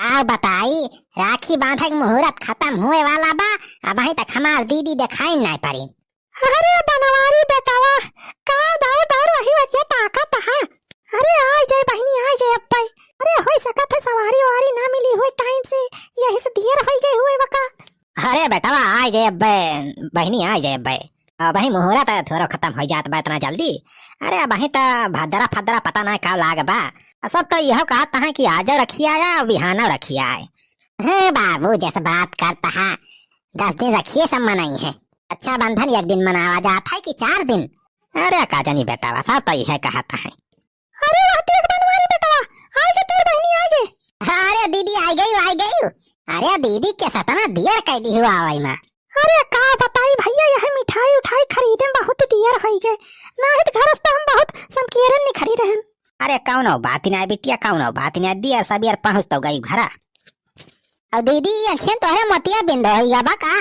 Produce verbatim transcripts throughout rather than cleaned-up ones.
आउ बताई, राखी बांधे के मुहूर्त खतम हुए वाला बा, अबहीं तक हमार दीदी देखाइन नाहीं पड़ी। अरे बनवारी बेटवा, का दौड़ दौड़ वही वजिया ताकत है। अरे आइ जाए बहिनी, आइ जाए अब्बे। अरे होइ सकत है सवारी वारी ना मिली होइ टाइम से, यही से देर होइ गए हुए बका। अरे बेटवा, आइ जाए अब्बे, बहिनी आइ जाए अब्बे। अबहीं मुहूर्त थोरो खतम होइ जात बा इतना जल्दी। अरे अबहीं त भद्रा फद्रा पता नाहीं कब लाग बा। आ सब त इहो कहत हैं कि आजो रखिया आया, बिहानो रखिया आए। हाँ बाबू, जैसे बात करता है, दस दिन रखिए सब मनई है। रक्षाबंधन एक दिन मनावा जात है कि चार दिन? अरे का जानी बेटवा, सब तो इहे कहत है। अरे वाह, देख बनवारी बेटवा, आइ गे तोर बहिनी, आइ गे। अरे दीदी, आइ गई, आइ गई। अरे दीदी, के सतना दियर कह दी हुआ आवई मा। अरे का बताई भइया, यह मिठाई उठाई खरीदे में बहुत दियर होइ गए, नाहीं त घर से त हम बहुत समकेरन निखरी रहन। अरे कौनो बात नाहीं बिटिया, कौनो बात नाहीं, दियर सबियर पहुँच तो गई घरा। अउ दीदी, अखियन तोहरे मोतिया बिंद होइ गा बा का?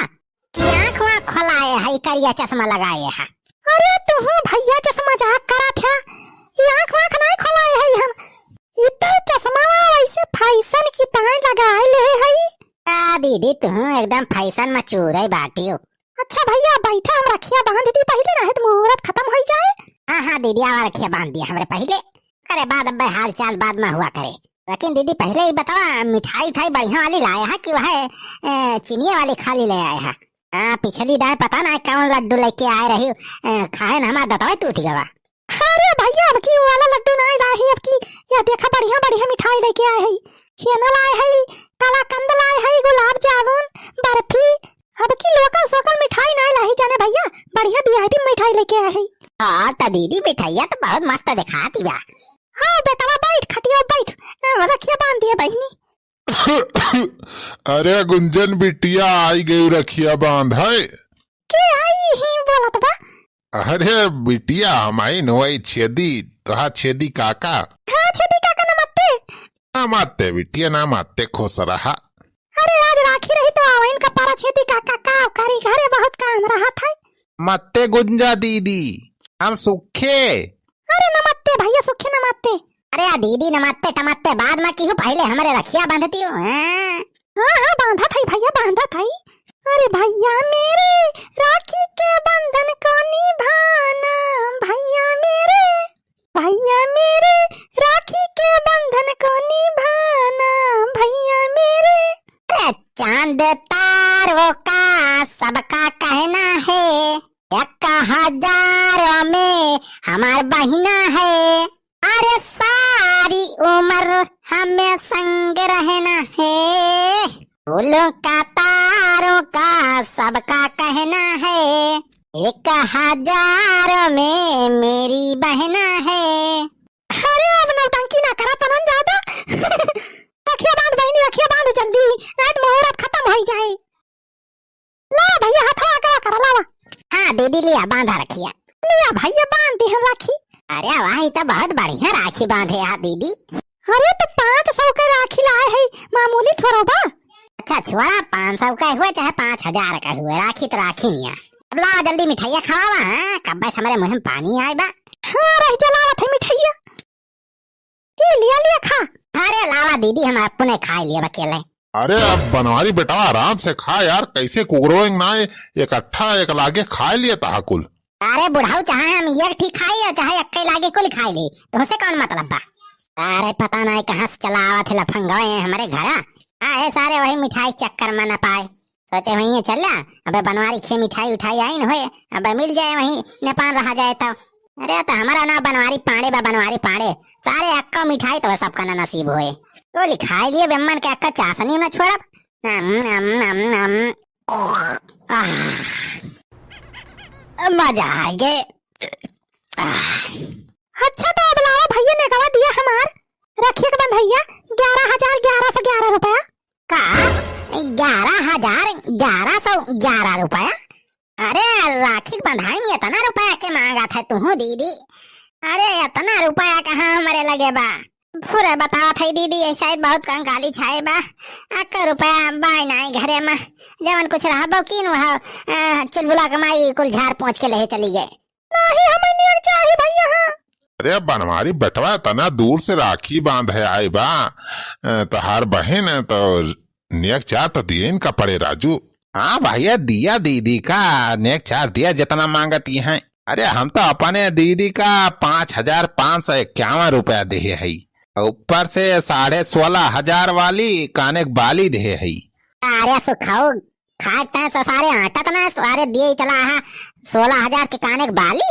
कि आँख वाँख खोलाए है, ई करिया चश्मा लगाए है। अरे तुहूँ भइया जस मजाक करत है, ई आँख वाँख नाहीं खोलाए है हम। ई तो चश्मा वैसे फैशन की तरह लगाए ले है। आ दीदी, तुहूँ एकदम फैशन में चूरे बाटियो। अच्छा भइया बैठा, हम रखिया बांध दी पहिले, नाहीं त मुहूर्त खतम होइ जाए। हाँ, हाँ दीदी, आवा रखिया बांध दिया हमरे पहिले। अरे बाद अब्बे हाल चाल बाद में हुआ करे। लेकिन दीदी पहिले ई बतावा, मिठाई उठाई बढ़िया वाली लाए है कि वह, ए, चीनिये वाली खाली ले आए है? हाँ, पिछली दाएँ पता ना कौन लड्डू लेके आए रही, ए, खाए ना हमार दतवा टूट गवा। अरे भइया, अब की वाला लड्डू नाहीं लाए है, अब की यह देखा बढ़िया बढ़िया मिठाई लेके आए है। छेना लाए है, कलाकंद लाए है, गुलाब जामुन, बर्फी, अब की लोकल सोकल मिठाई नाहीं लाही जाने भइया, बढ़िया वीआईपी मिठाई लेके आए है। हाँ, त दीदी मिठाइया त बहुत मस्त देखाती बा। हाँ बेटवा बैठ, खटिया बैठ, ए, रखिया बांध दिया बहिनी। अरे गुंजन बिटिया, आइ गई रखिया बांध है। के आई ही बोलत बा? अरे बिटिया, हम आई नोई छेदी, तोहा छेदी काका। हाँ छेदी काका, नमस्ते। नमस्ते बिटिया, नमस्ते, खुश रहा। अरे आज राखी रही तो आवा इनका पारा छेदी काका, का करी, घरे बहुत काम रहत है। मत्ते गुंजा दीदी, हम सुखे। अरे नमस्ते भइया, सुखे नमस्ते। अरे आ दीदी, नमस्ते टमस्ते बाद में किहू, पहिले हमरे रखिया बांधती हो, हैं? हाँ, हाँ, बांधत है भइया, बांधत है। अरे भइया मेरे, राखी के बंधन को निभाना, भइया मेरे। भइया मेरे, राखी के बंधन को निभाना, भइया मेरे। अरे चांद तारों का सबका कहना है, एक हजारों में हमार बहिना है। अरे सारी उम्र हमें संग रहना है। फूलों का तारों का सबका कहना है, एक हजारों में मेरी बहना है। अरे अब नौटंकी ना करा तनन ज्यादा। रखिया बांध बहिनी, रखिया बांध जल्दी, नाहीं त मुहूर्त खतम होइ जाए। ला भइया, हथवा आगे करा, लावा। हाँ दीदी, लिया बांधा रखिया। लिया भइया, बांध दे हम राखी। अरे वाह, ई त बहुत बढ़िया राखी बांधे हा दीदी। अरे त पाँच सौ के राखी लाए है, मामूली थोड़ा बा। अच्छा छोड़ा, पाँच सौ का हुए चाहे पाँच हजार का हुए, राखी त राखी निया। अब लावा जल्दी मिठाइया खवावा, हाँ, कब्बे से हमरे मुँह में पानी आए बा। हाँ, रही चलावत है मिठाइया। ई लिया, लिया खा। अरे लावा दीदी, हम अपने खाए लिए अकेले। अरे अब बनवारी बेटा आराम से खा यार, कैसे कुकरोइंग ना है, इकट्ठा एक लागे खाए लिए तहा कुल। अरे बुढ़ऊ, चाहे हम एक ठी खाई और चाहे एक्के लागे कुल खाई ली, तुमसे कौन मतलब बा? अरे पता नहीं कहाँ से चला आवत है लफंगवे हमरे घरा। आए सारे वही मिठाई चक्कर में न पाए। सोचे वहीं चल जा, अबे बनवारी खे मिठाई उठाई आइन होए, अबे मिल जाए वहीं नेपाल रहा जाए तो। अरे तो हमारा ना बनवारी पांडे बा, बनवारी पांडे। सारे अक्का मिठाई तो सबका ना नसीब होए। तो लिखाई लिए बेमन के अक्का चासनी ना छोड़ब। नम, नम, नम, नम। आह। मजा आ गए। आह। अच्छा तो अब लावा भैया ने गवा दिया हमार रखिए के बंधैया ग्यारह हजार ग्यारह सौ ग्यारह रुपया। का? ग्यारह हजार ग्यारह सौ ग्यारह रुपया? अरे, राखी के बंधाई में इतना रुपया के मांगत है तू दीदी? अरे, इतना रुपया कहाँ हमरे लगे बा? पूरे बतावत है दीदी, ऐसा ही बहुत कंगाली छाए बा। अक्का रुपया बाय नाई घरे में, जवन कुछ रहा बा कीन वह, अ, चुलबुला के माई कुल झाड़ पोंछ के लेहे चली गए। नाही, हमें नियम चाही भैया, हाँ। अरे बनवारी बेटवा, इतना दूर से राखी बांधे आए बा, अ, तोहार बहिन, तो नेक चार तो दिए इनका पड़े राजू। हाँ भैया, दिया दीदी का नेक चार दिया, जितना मांगती हैं। अरे हम तो अपने दीदी का पाँच हजार पाँच सौ इक्यावन रुपया देहे हई, ऊपर से साढ़े सोलह हजार वाली काने के बाली देहे हई। अरे सुखाओ, खाए तय तो सारे आटा तना सारे दिए ही चला है, सोलह हजार के काने के बाली।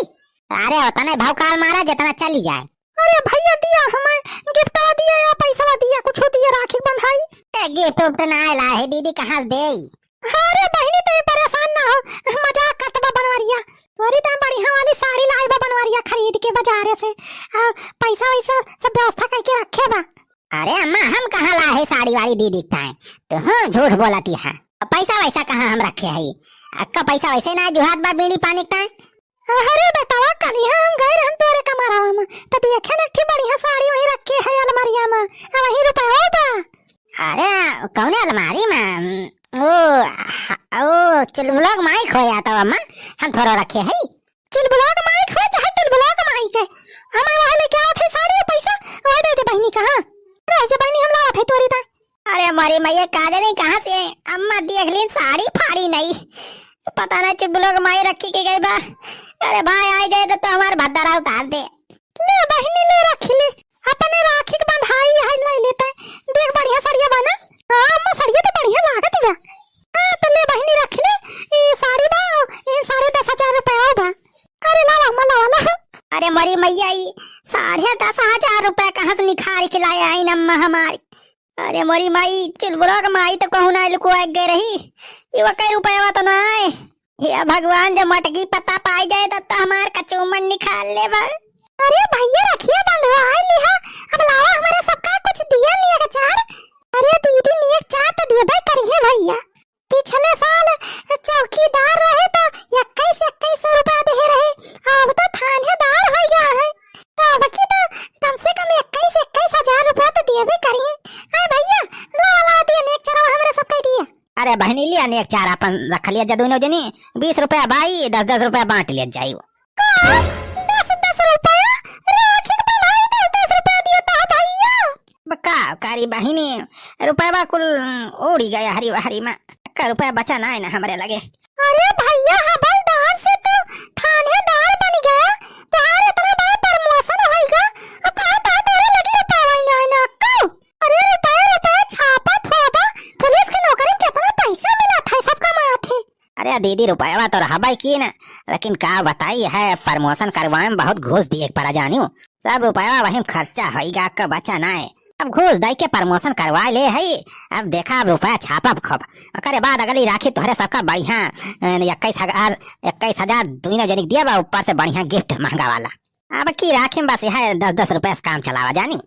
अरे उतने भाव काल मारा जितना चली जाए। अरे भैया दिया हमें गिफ्टवा दिया या पैसवा दिया, कुछ दिया राखी बंधाई। ए गिफ्ट उफ्ट ना आला है दीदी, कहाँ से देई? अरे बहिनी तुम परेशान ना हो, मजाक करत बा बनवरिया। तोरी तय बढ़िया वाली साड़ी लाई बा बनवरिया खरीद के बाजारे से, आ पैसा वैसा सब व्यवस्था करके रखे बा। अरे अम्मा हम कहाँ ला है साड़ी वाड़ी दीदी तय, तो हाँ झूठ बोलती है। पैसा वैसा कहाँ हम रखे है, अक्का पैसा वैसे ना जुहात बा बीड़ी पानी तय। अरे बेटवा, कलिहा हम गए रहन तोरे कमरवा में, त देखे न एक ठे बढ़िया साड़ी वहीं रखे है अलमारिया में, आ वहीं रुपया बा। अरे, कौने अलमारी में? ओ, ह-, ओ, चुलबुलोक माई खोया तो अम्मा, हम थोड़ा रखे है। चुलबुलोक माई खो चाहे टुलबुलोक माई के, हम वहाँ लेके आवत है साड़ी और पैसा, वह दे दे बहिनी का, हाँ। रह जा बहिनी, हम लावत है तोरी ता। अरे मोरी मैया, का जाने कहाँ से अम्मा देख लीन साड़ी फाड़ी नहीं। पता ना चुलबुलोक माई रखी के गई बा। अरे भाई, आई जाए तो, तो हमार भद्दरा उतार दे। ले बहिनी, ले रख ले, अपने राखी के बंधाई है, ले लेते। देख बढ़िया सड़िया बा ना। हाँ अम्मा, सड़िया तो बढ़िया लागत बा। हाँ तो ले बहिनी रख ले, ई साड़ी बा, ई साढ़े दस हजार रुपया बा। अरे लावा अम्मा, लावा, लावा। अरे मोरी मैया, ई साढ़े दस हजार रुपया कहाँ से निखार के लाए आई अम्मा हमारी। अरे मोरी माई, चुलबुलोक माई तो कहूँ ना लुकुआ गए रही। ये वो कई रुपया तो ना आए। हे भगवान, जब मटकी पता पाई जाए तब तो हमार कचूमन निकाल ले बा। अरे भैया रखिया बंधवा लिहा, अब लावा हमारे सबका कुछ दिया नियक चार। अरे दीदी नियक चार तो देबे करिए भैया। पिछले साल चौकीदार रहे तो इक्कीस, इक्कीस सौ रुपया दे रहे, अब तो थानेदार हो गया है। तो अब की तो कम से कम इक्कीस, इक्कीस हजार रुपया तो देबे करिए। अरे भैया, लावा, लावा दिया नियक चार हमारे सबका दिया। अरे बहिनी, लिया नेक चार आपन रख लिया जा दोनों जनी, बीस रुपया बाई, दस दस रुपया बांट लिया जाई। का? दस दस रुपया? राखी के बंधाई दस दस रुपया दिया ता भैया। ब-, का करी बहिनी, रुपया कुल उड़ी गया हरी हरी में, का रुपया बचा ना है ना हमरे लगे। अरे भैया, हवलदार से तू थानेदार बन गया, तोहार इतना बड़ा promotion होइगा, और कहा था तोरे लगे रुपया ना है ना अक्का? अरे रुपया, रुपया छापत होबा, पुलिस के नौकरी में कितना पैसा मिलत है, सब कमात है। अरे दीदी, रुपया तो रहबे की ना, लेकिन का बताई है, promotion करवाए में बहुत घूस दिए के पड़ा जानियो। सब रुपया वही में खर्चा होइगा, का बचा ना है। अब घूस दे के promotion करवा ले है, अब देखा, अब रुपया छापब खूब। ओकरे बाद अगली राखी तोहरे सबका बढ़िया, अ, इक्कीस हजार, इक्कीस हजार दोनों जनिक दिया बा, ऊपर से बढ़िया gift महंगा वाला। अब की राखी में बस यह दस दस रुपया से काम चलावा जानी।